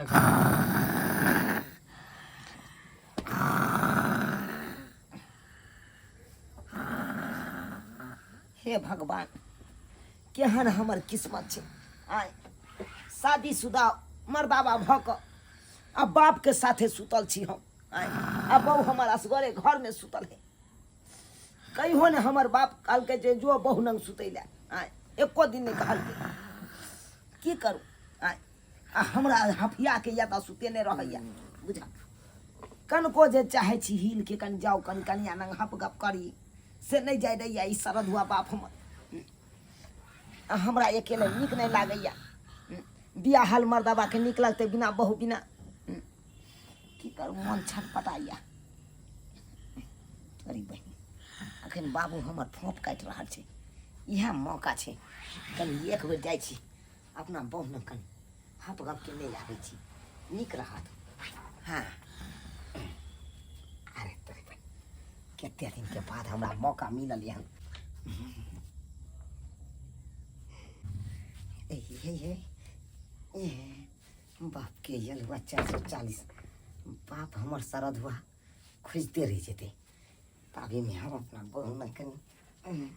हे भगवान, केहन हमर किस्मत छै। आय शादीशुदा मर्दाबा भऽ कऽ आ बापके साथे सुतल छी हम। आय आ बहु हमर असगरे घरमे सुतल है। कहियो ने हमर बाप कहलकै जे जो बहु नंग सुतै लए। आय एको दिन नहि कहलकै। की करू? आय आ हमरा हफियाके या तऽ सुतेने रहैया। बुझा कनको जे चाहै छी हिल के कनि जाउ, कनि कनिया नंग हप गप करी, से नहि जाय दैया ई सरधुआ बाप हमर। आ हमरा अकेले नीक नहि लागैया। बियाहल मर्दबाके नीक लगतै बिना बहु बिना? की करू, मन छटपटाइया। अरे बहिन, अखन बाबू हमर फोप काटि रहल छै, इएह मौका छै। कनि एक बेर जाइ छी अपना बहु ने कनि हप गप के नहि आबै छी, नीक रहत। हँ, अरे तोरे बहिन, कते दिनके बाद हमरा मौका मिलल यहन। हे हे हे, बाप के यल हुआ 440। बाप हमर सरद हुआ खोजते रहि जेतै, ताबेमे हम अपना बहुमे कनि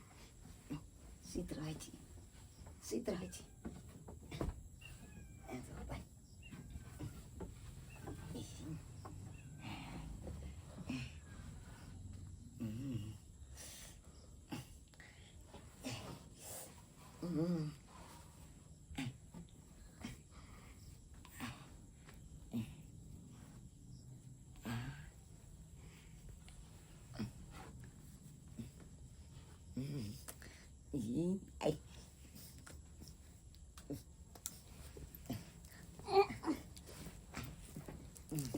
सुति रहै छी, सुति रहै छी।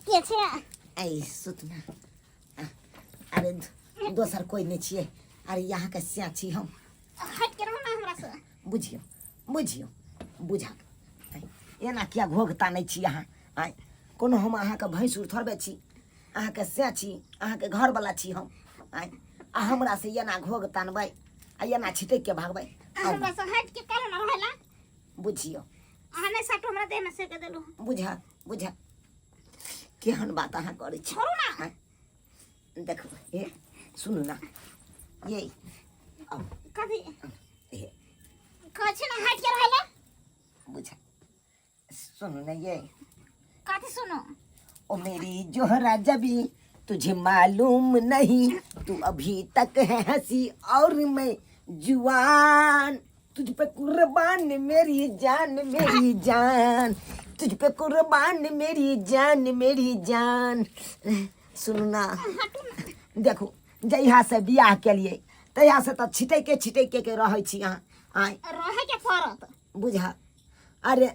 के छै? ऐ सुतना, अरे दोसर कोइ नहि छियै, अरे यहाँके सिया छी हम। हट के रहो ना हमरा से। बुझियौ बुझियौ, बुझा एना किया घोघ तानै छी अहाँ? आँय, कोनो हम अहाँके भैंसुर थोड़बे छी? अहाँके से छी, अहाँके घरवला छी हम। आँय, आ हमरा से एना घोघ तानबै आ एना छिटक के भागबै? हमरा से हट के करो ना रहेला। बुझियौ, अहाँ नहि सटो हमरा देह में से के देलू। बुझा बुझा, केहन बात अहाँ करै छी? छोड़ू ना। आँय, देखू, हे सुनू ना, ये आउ। कथी? हे कहै छी ना हट के रहेला। बुझा, सुनू ना ये। कथी सुनू? ओ मेरी जोहरा जबी, तुझे मालूम नहीं, तू अभी तक है हंसी और मैं जुआन। तुझ पे कुर्बान मेरी जान मेरी जान, तुझ पे कुर्बान मेरी जान मेरी जान। सुनू ना, देखू, जहिया से बियाह केलिए तहिया से तऽ छिटैके छिटैके के रहै छी अहाँ। आँय, रहे के पड़त। बुझा, अरे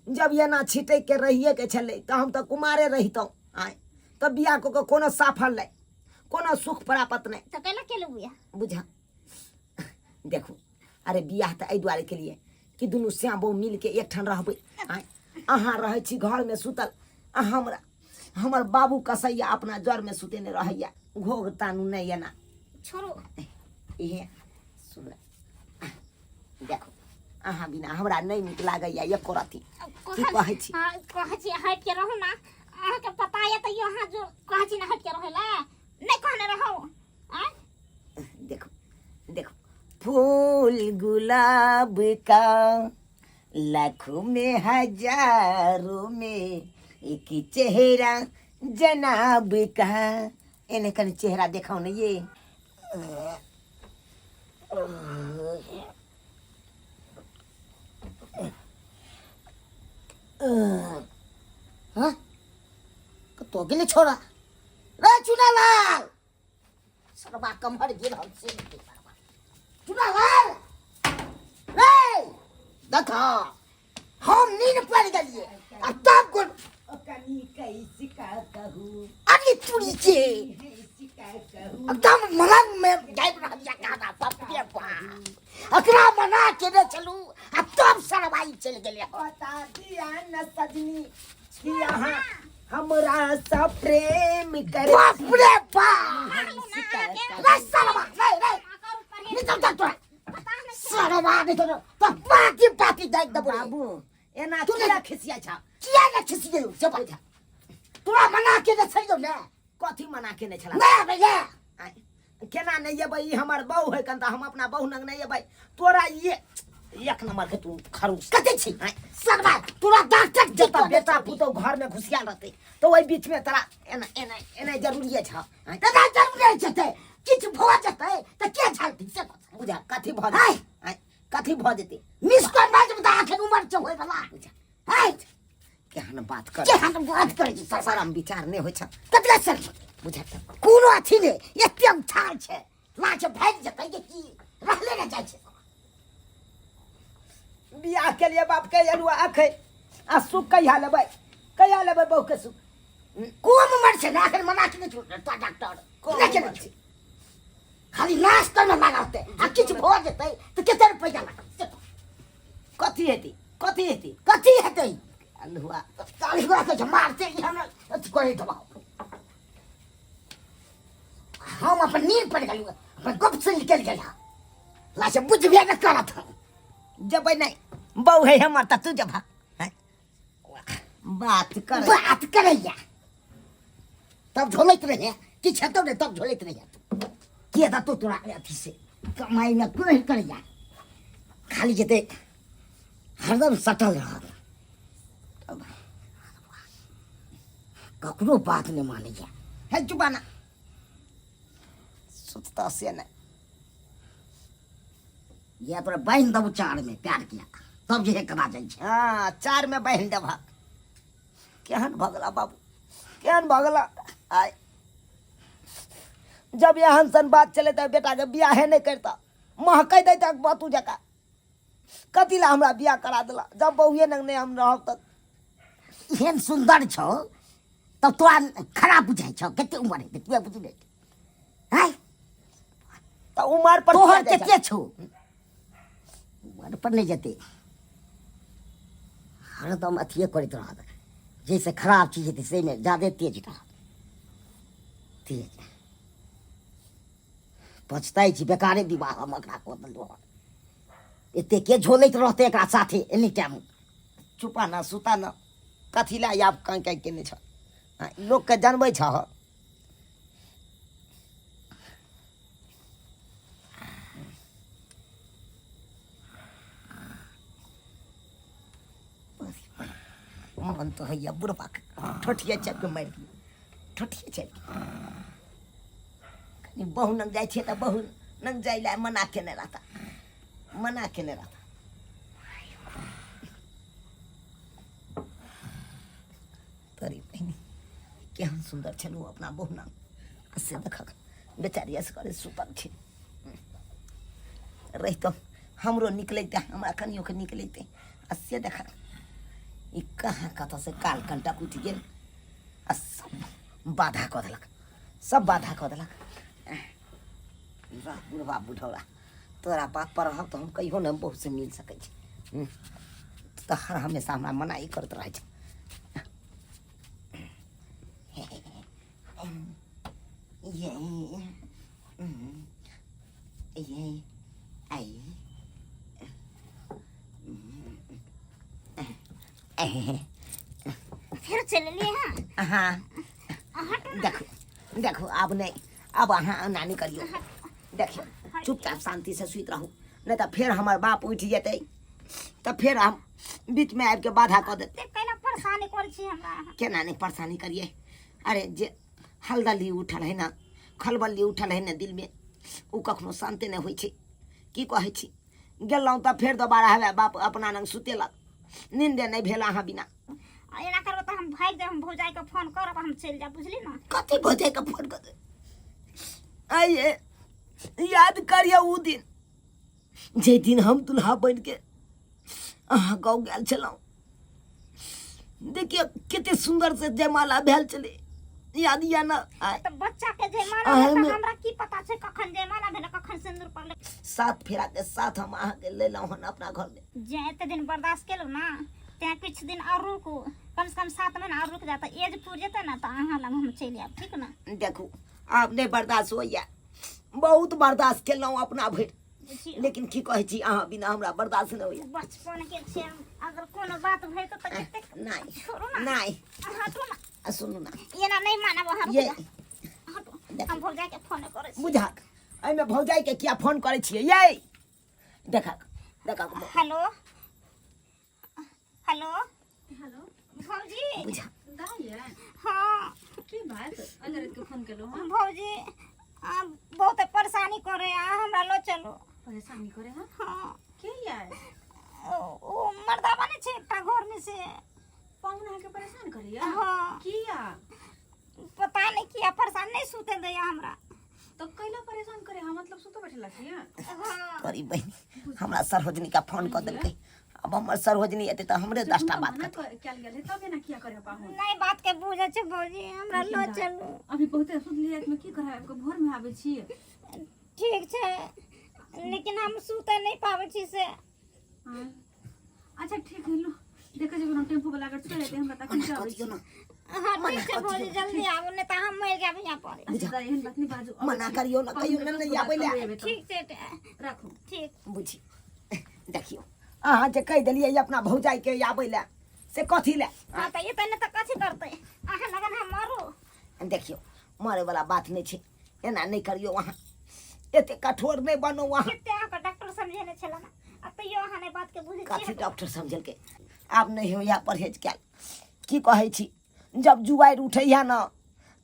जब एना छिटैके रहिएके छलै तऽ हम तऽ कुमारे रहितहुँ। आँय, तऽ बियाह कऽ कऽ कोनो साफल नहि, कोनो सुख प्राप्त नहि। तऽ कैला केलू बियाह? बुझा, देखू, अरे बियाह तऽ एहि दुआरे केलिए कि दुनू श्याम बहु मिलके एकठाम रहबै। आँय, अहाँ रहै छी घरमे सुतल आ हमरा हमर बाबू कसैया अपना जरमे सुतेने रहैया। घोघ तानू नहि एना। छोड़ू। इहे सुन, देखू, अहाँ बिना हमरा नहि नीक लागैया एको रत्ती। की कहै छी? हाँ, कहै छी हटि के रहू ना। अहाँके पता यऽ तैयो अहाँ जो कहै छी ना हटि के रहै ला, नहि कहने रहू? आँय, देखो देखो, फूल गुलाब का लाखों में हजारों में एक चेहरा जनाब का। एने कनि चेहरा देखाओ ने ये। हाँ, कतौ गेलै छोड़ा रे चुनालाल? सरबा कमहर गेल हम से नहि सरबा। चुनालाल रे, देख हम नींद पड़ि गेलियै आ तब कोन कनी कैसे का कहू। अरे चूड़ी के एकदम मलंग में गाबि रहल यऽ गाना। बाप रे बाप, एकरा मना केने छलू आ तब सरबाई चलि गेलै। बता दिया न सजनी कि यहाँ हमरा सब प्रेम करे। बाप रे बाप, रे सरबा रे रे, निकल जा तोरा सरबा, नहीं तो पाती पाती देख देबो। बाबू एना तू किया खिसिया छा किया ने खिसियौ से बता तोरा मना के ने छलियौ ने कथी मना केने छला नहि आबै ले आँय, केना नहि एबै ई हमर बहु है कन तऽ हम अपना बहु लग नहि एबै तोरा ये एक नंबर के तू खरूस कते छी आँय, सरबा तोरा डॉक्टर जतऽ बेटा पुतोह घर में घुसियाल रहतै तऽ ओहि बीच में तोरा एना एना एना जरूरिये छ आँय, दादा जरूर रहै जेतै किछु भऽ जेतै तऽ के झलतै से बता बुझा कथी भऽ आँय। जेतै आँय, कथी भऽ जेतै मिस कॉल मारि देबै तऽ आखिर उमर छै होय बला बुझा आँय, केहन बात कर केहन बात करै छी सरबा शरम विचार नहि होइ छ कतरा सर बुझा कोनो अथी नहि एते उछाल छै लाज भागि जेतै जे की रहले ने जाइ छै बियाह के लिए बाप के एलुआ अखै आ सुख कहिया लेबै कहिया लेबै बहू के सुख कम उमर छै ने एखन मना के नहि छौ तोरा डॉक्टर कम नहि केने उमर छै खाली नाश्ता मे लागल आ किछु भऽ जेतै तऽ कते रुपैआ लागत से कहू। कथी हेतै कथी हेतै कथी हेतै अल्हुआ 40 गोरा कहै छै मारते ई हमरा अथी करै देबा हम अपन नींद पड़ि गेलहुँ अपन गप से निकलि गेल लाश बुझबे नहि करत हम जबै नहि बहु है हमर तऽ तू जबा हैं? बात कर बात करैया तब झोलैत रहे किछु हेतौ ने तब झोलैत रहे के देतौ तोरा अथी से कमाइमे कोइ करैया खाली जेतै हरदम सटल रहत ककरो बात नहि मानैया है चुपाना सुतता से नहि या तोरा बान्हि देबौ चारमे प्यार किया तब जे हे करा जाइ छै हाँ चार में बहन देबा केहन भगला बाबू केहन भगला आय जब एहन सन बात चले तऽ बेटाके बियाहे नहि करता महकै दैता बातू जकाँ कथी लए हमरा बियाह करा देला जब बहुए नग नहि हम रहब तऽ एहन सुन्दर छौ तब तोरा खराब बुझाइ छौ कते उमर हेतै तू बुझि आँय तऽ उमर पर तोहर किया जाइ कते छौ उमर पर नहि जेतै हरदम अथिए करैत रहत जैसे खराब चीज हेतै ताहिमे जादे तेज रहत तेज पछताइ छी बेकारे विवाह हम एकरा कऽ देलहुँ हन एते के झोलैत रहतै एकरा साथे एनी टाइम छौ? चुपा न सुता न कथी लए आब काँय काँय केने छ लोकके जनबै छह मन तऽ होइए बुढ़बाके ठोठिए चापि कऽ मारि दियौ ठोठिए चापि कऽ कनि बहु लग जाइ छियै तऽ बहु लग जाइ लए मना केने रहता मना केने रहता तोरी बहिनी केहन सुन्दर छलहुँ अपना बहु लग आ से देखक बेचारी असगरे सुतल छै रहितो हमरो निकलैते हमरा कनियोके निकलैते आ से देखक ई कहाँ कतऽसँ काल कंटक उठि गेल आ सब बाधा कऽ देलक सब बाधा कऽ देलक वाह बुढ़वा बुढ़ौरा तोरा बात पर रहब तऽ हम कहियो ने बहु से मिल सकै छी तऽ हर हमेशा हमरा मनाही करैत रहै छै ये ये आई फेर चलि एलियै अहाँ हाँ अहाँ देखू देखू आब नहि आब अहाँ एना नहि करियौ देखियौ चुपचाप शान्तिसँ सुति रहू नहि तऽ फेर हमर बाप उठि जेतै तऽ फेर हम बीचमे आबिके बाधा कऽ देतै एते कैला परेशानी करै छी हमरा अहाँ केना नहि परेशानी करियै अरे जे हलदली उठल है ने खलबली उठल है ने दिलमे ओ कखनो शान्ति नहि होइ छै की कहै छी गेलहुँ तऽ फेर दोबारा हेबे बाप अपना लग सुतेलक नींदे नहि भेल अहाँ बिना आ एना करबै तऽ हम भागि जायब हम भौजाइके फोन करब हम चलि जायब बुझली ने कथी भौजाइके फोन कर आइए याद करियौ ओ दिन जाहि दिन हम दुल्हा बनि के अहाँ गाँव गेल छलहुँ देखियौ कते सुन्दर से जयमाला भेल छलै याद यऽ ने आइ तऽ बच्चा के जयमाला अहाँ भेल तऽ मे- हमरा की पता छै कखन जयमाला भेल कखन सिन्दूर पड़लै सात फेरा के साथ हम अहाँके लेलहुँ हन अपना घरमे जे एते दिन बर्दाश्त केलहुँ ने तेँ किछु दिन आओर रुकू कम से कम 7 महीना आओर रुकि जायत तऽ एज पुरि जेतै ने तऽ अहाँ लग हम चलि आयब ठीक ने देखू आब नहि बर्दाश्त होइए बहुत बर्दाश्त केलहुँ अपना भरि बुझियौ। लेकिन की कहै छी अहाँ बिना हमरा बर्दाश्त नहि होइया। बचपन के छै, अगर कोनो बात भए तऽ कतेक नहि छोड़ू ना। नहि। हटू ना। आ सुनू ना। एना नहि मानब अहाँ। ये हटू, हम भौजाई के फोन करै छी। बुझक एहिमे भौजाई के किया फोन करै छियै यै? देखक देखक। हेलो हेलो हेलो भौजी। बुझा दाइ ये। हाँ। की बात अगर के फोन केलहुँ हँ? भौजी आ, बहुत परेशानी करे आ, हमरा लो चलू। परेशानी करे? हाँ। हाँ। के ये? ओ मर्दाबा नहि छै एकटा घर में से। पाहुन अहाँके परेशान करैया? हाँ। किया? पता नहीं किया परेशान, नहीं सुते दैया हमरा। तो कैला परेशान करे? हाँ, मतलब सुतो बैठला छियै? हाँ। तोरी बहिन हमरा सरोजनी का फोन कऽ देलकै। अब हमर सरोजनी एतै तऽ हमरे 10टा बात मना करतै। कयल गेल है तब एना किया करे पाहुन? नहीं बात के बुझे छै भौजी, हमरा लो लेकिन दाइ, चलू। अभी बहुते सुतली राति में की करे आबि कऽ भोर में आबै छी। ठीक छै, लेकिन हम सुते नहीं पाबै छी से। हाँ। अच्छा ठीक है, लो देखै छी कोनो टेम्पू वाला अगर छोड़ि देतै हमरा तखन मना जाबै कऽ छी। दियौ ना। हाँ मना ठीक छै कऽ भौजी, दियौ। जल्दी आबू नहीं तऽ हम मरि जायब यहाँ पर। अच्छा दाइ, एहन बात नहि बाजू। अबै मना छी। करियौ ना, पाहुन कहियौ के ना दस नहि गो बात आबै लए। कहबै एबै तऽ। ठीक छै। राखू। ठीक। बुझी देखियौ अहाँ जे कहि देलियै अपना भौजाई के आबै लए से कथी लए? हाँ तऽ एतै नहि तऽ कथी करतै? अहाँ लगन हम मरू। देखियौ मरे वाला बात नहि छै, एना नहि करियौ अहाँ, एते कठोर नहि बनू अहाँ। कते अहाँके डॉक्टर समझेने छलै ना, आ तैयो अहाँ नहि बात के बुझै कथी छियै। डॉक्टर समझेलकै? आब नहि होइया परहेज कयल। की कहै छी, जब जुआरि उठैया न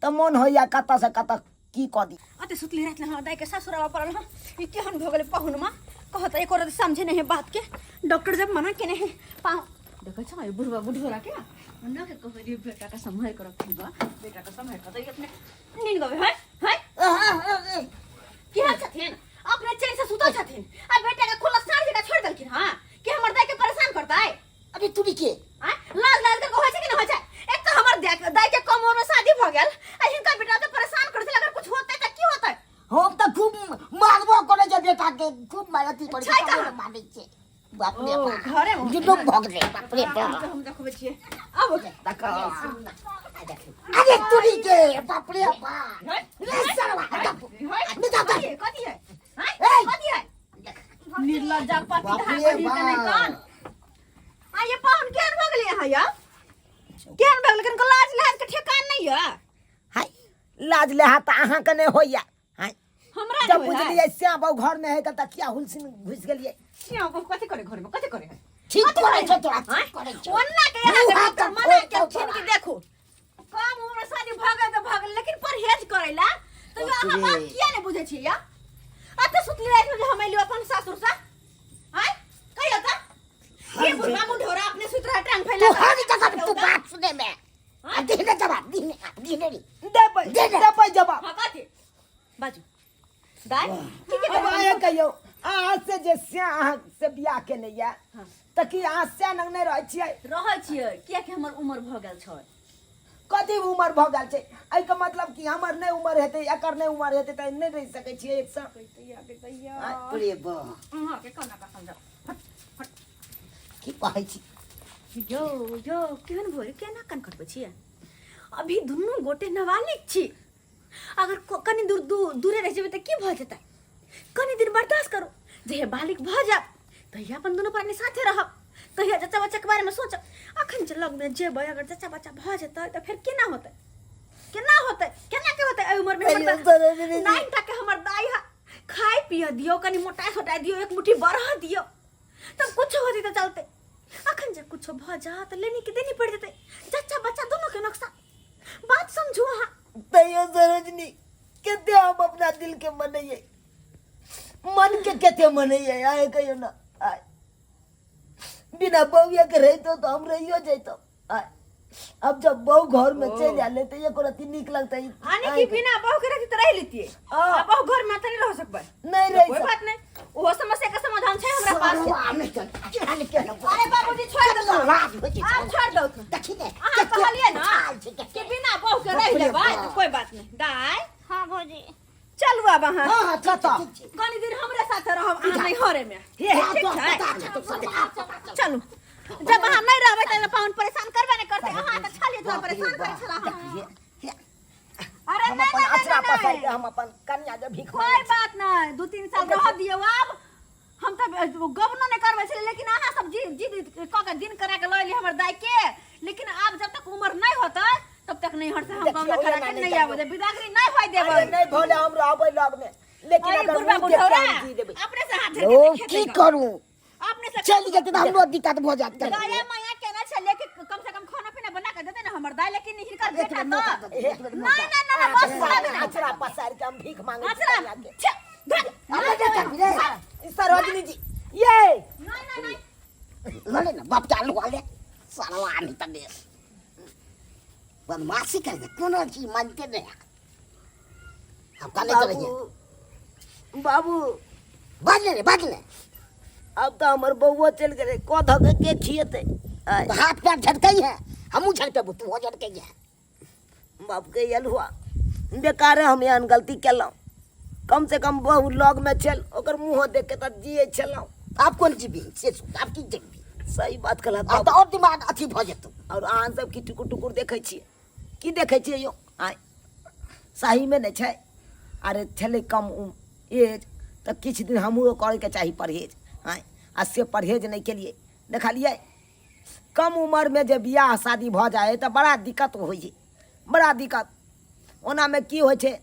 तऽ मोन होइया कतऽ से कतऽ की कऽ दी। अते सुतली राति में दाई के ससुर आबऽ पड़ल हँ। ई केहन भऽ गेलै पाहुनमा, कहत एको रति समझे नहीं है बात के। डॉक्टर जब मना केने है पाहु देखै छौ ई बुढ़वा बुढ़ोरा के ना के कहै रहियै बेटा के सम्हारि के रखी बा, बेटा के सम्हारि के तऽ ई अपने नींद गबै है है केहन छथिन, अपने चैन से सुतल छथिन आ बेटा के खुला साँझ जकाँ छोड़ि देलखिन हँ कि हमर दाई के परेशान करतै। अरे तुरी के आँय, लाज लाज के कहै छै कि नहि होइ छै? एक तऽ हमर दाई के कम उम्र में शादी भऽ गेल आ हिनकर बेटा के परेशान करै छलै, अगर कुछ होतै तऽ की होतै? हम तऽ खूब मारबो करै छै बेटा के, खूब मारती करै छै छै, कहाँ? तबो मारै छै। बाप रे ओ, बाप। घरे में होतै जुलुम ने? भऽ गेलै, बाप रे बाप। हम देखबै छियै आब। अरे तुरी के बाप रे बाप। रे सरवा, निकाल। कथी है? कथी है? आँय? ए! कथी है? निर्लज्जा पति बाप धार रे करी तऽ नहि बाप। कान। आ ये पाहुन केहन भऽ गेलै अहाँ यौ? केहन भऽ गेलै? कनिको लाज लिहाज के ठेकान नहि यऽ। हाय, लाज लेहा तऽ अहाँके नहि होइया। हाय हमरा जब नहि होइया। बुझलियै श्याम बाबू घर में है तऽ किया हुलसिन घुसि गेलियै? सियाँ बहू कथी करे घर में, कथी करे है? ठीक करै छै तोरा, आँय? ठीक करै छै। ओन्ना के यहाँ मुँह के हाथ डॉक्टर तऽ मना फोड़ि केलखिन दौ कि देखू कम उम्र शादी भऽ गेल तऽ भऽ गेल, लेकिन परहेज करै ला तैयो अहाँ बाप बात रे। किया नहि बुझै छियै? अते सुतली राति में जे हम एलियो अपन सासुर से, आँय कहियो तऽ ये बुढ़वा मुंढोरा अपने सुति रहा टांग फैला तू कऽ। हर जगह तू बात सुने में आ दीने जवाब दीने दीने रे। देबै दे दे। देबै जवाब। हाँ कथी बाजू दाइ, की के अब अहाँ कहियौ, अहाँ से जे श्या अहाँ से बियाह केने यऽ तऽ की अहाँ श्या लग नहि रहै छियै? रहै छियै, कियाकि हमर उम्र भऽ गेल छै। कथी उमर भऽ गेल छै? एहिके मतलब कि हमर नहि उमर हेतै, एकर नहि उमर हेतै तऽ नहि रहि सकै छियै एक संग? बाप रे बाप। अहाँके कोना कऽ समझाउ? की कहै छी? यौ यौ, केहन भोर केना कान कटबै छियै? अभी दुनू गोटे नाबालिग छी, अगर कनि दूर दूरे रहि जेबै तऽ की भऽ जेतै? कनि दिन बर्दाश्त करू, जहिया बालिग भऽ जायब तहिया अपन दुनू प्राणी साथे रहब, तहिया जच्चा बच्चाके बारेमे सोचब। अखन जे लगमे जेबै, अगर जच्चा बच्चा भऽ जेतै तऽ फेर केना होतै? केना होतै? केना के होतै एहि उमरमे? हमर तैयो सरोजिनी जी। नाइन टाके हमर दाइ है, खाय पिय दियौ, कनि मोटा सोटा दियौ, एक मुट्ठी बढ़ऽ दियौ, तब कुछो होतै तऽ चलतै। अखन जे कुछो भऽ जात लेनी के देनी पड़ि जेतै, जच्चा बच्चा दुनू के नुकसान। बात समझू अहाँ। तैयो सरोजनी कते हम अपना दिल के मनैयै, मन के कते मनैयै, आय कहियो ना। आय बिना बउआ के रहितो तो हम रहियो जैतो। आय अब जब बहू घर में चलि आले तो एको रत्ती नीक लगतै? आने की बिना बहू के रहती तऽ रहि लेतियै। हाँ। आ बहू घर में तऽ नहीं रह सकबै? नहीं रहि कोई सक- बात नहीं, ओहो समस्या के समाधान छै हमरा पास। सरवा नहि चल, केहन केहन अरे बाबूजी छोड़ दो, लाज होइ छै। आब छोड़ दो। देखी ने अहाँ कहलियै ना छाल छै कि बिना बहू के रहि लेबै तऽ कोई बात नहीं। दाइ हाँ भौजी। चलू आब अहाँ। हाँ हाँ, कतऽ? कनी दिन हमरे साथे रहब अहाँ नैहरे में। हे हे। ठीक छै, चलू। जब अहाँ नहीं रहबै तऽ पाहुन परेशान करबे नहि करतै। अहाँ तऽ छलियै तऽ परेशान करै छला अहाँ। अरे हम नहीं अपन नहीं अचरा नहीं पसारि नहीं के हम अपन कन्या जे भीख कोई बात नहीं, 2-3 साल रह दियौ आब। हम तऽ गबनो नहि करबै छलियै, लेकिन अहाँ सब जिद जिद कऽ के दिन करा के लऽ एलियै हमर दाई के। लेकिन आब जब तक उम्र नहि होतै तब तक नहीं हर से हम देखियौ, गबना करा एना के नहि नहीं करियौ। आबै देबै, बिदागरी नहीं होय देबै। अरे नहीं भोले, हम रहबै लग में, लेकिन अरे अगर बुढ़वा मुँह देख के बुढ़ौरा हम जी देबै। अपने से हाथ ओ धर के की करू, अपने से चलि जेतै तऽ हमरो दिक्कत भऽ जायत। दया माया केना छलै कि कम से कम खाना पीना बना के देते ना हमर दाई, लेकिन हिनकर एक बेटा बेर मौका तऽ दे, एक बेर नहीं मौका। नहीं नहीं, बस भऽ गेलै। अचरा पसार के हम भीख मांगे छी अचरा कनिया के। छे, धर। अरे जे करबी रे। सरोजनी जी ये नहीं नहीं नहीं, लड़े ना बाप चालू वाले साला नहीं तने बदमाशी कर दे, कोनो चीज मानते नहीं। हम काले चले बाबू बाबू, बाज ले रे, बाज ले। अब तो हमर बउआ चल गेलै, कऽ धऽ के के खिएतै? आय, तो हाथ पैर झटकई है, हमू झटकेबू, तू झटकई है। बाप के आयल हुआ बेकारे हम एहन गलती केलहुँ। कम से कम बहु लग में छल, ओकर मुँह देख के तऽ जियै छलहुँ। आप कोन जीबी से सुन, आप की जीबी? सही बात कहला। अब तो और दिमाग अथी भऽ जेतौ। और अहाँ सब की टुकुर टुकुर देखै छियै? की देखै छियै यौ? आँय, सहीमे नहि छै। अरे छलै कम एज तऽ किछु दिन हमरो करैके चाही परहेज। आँय, आ से परहेज नहि केलियै। देखलियै, कम उमरमे जे बियाह शादी भऽ जाइ हइ तऽ बड़ा दिक्कत होइ छै, बड़ा दिक्कत। ओनामे की होइ छै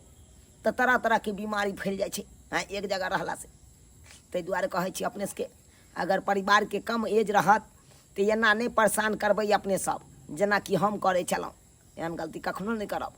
तऽ तरह तरहके बीमारी फैल जाइ छै। आँय, एक जगह रहलासँ। ताहि दुआरे कहै छी अपने सबके, अगर परिवारके कम एज रहत तऽ एना नहि परेशान करबै अपने सब, जेनाकि हम करै छलहुँ। एहन गलती कखनो नहि करब।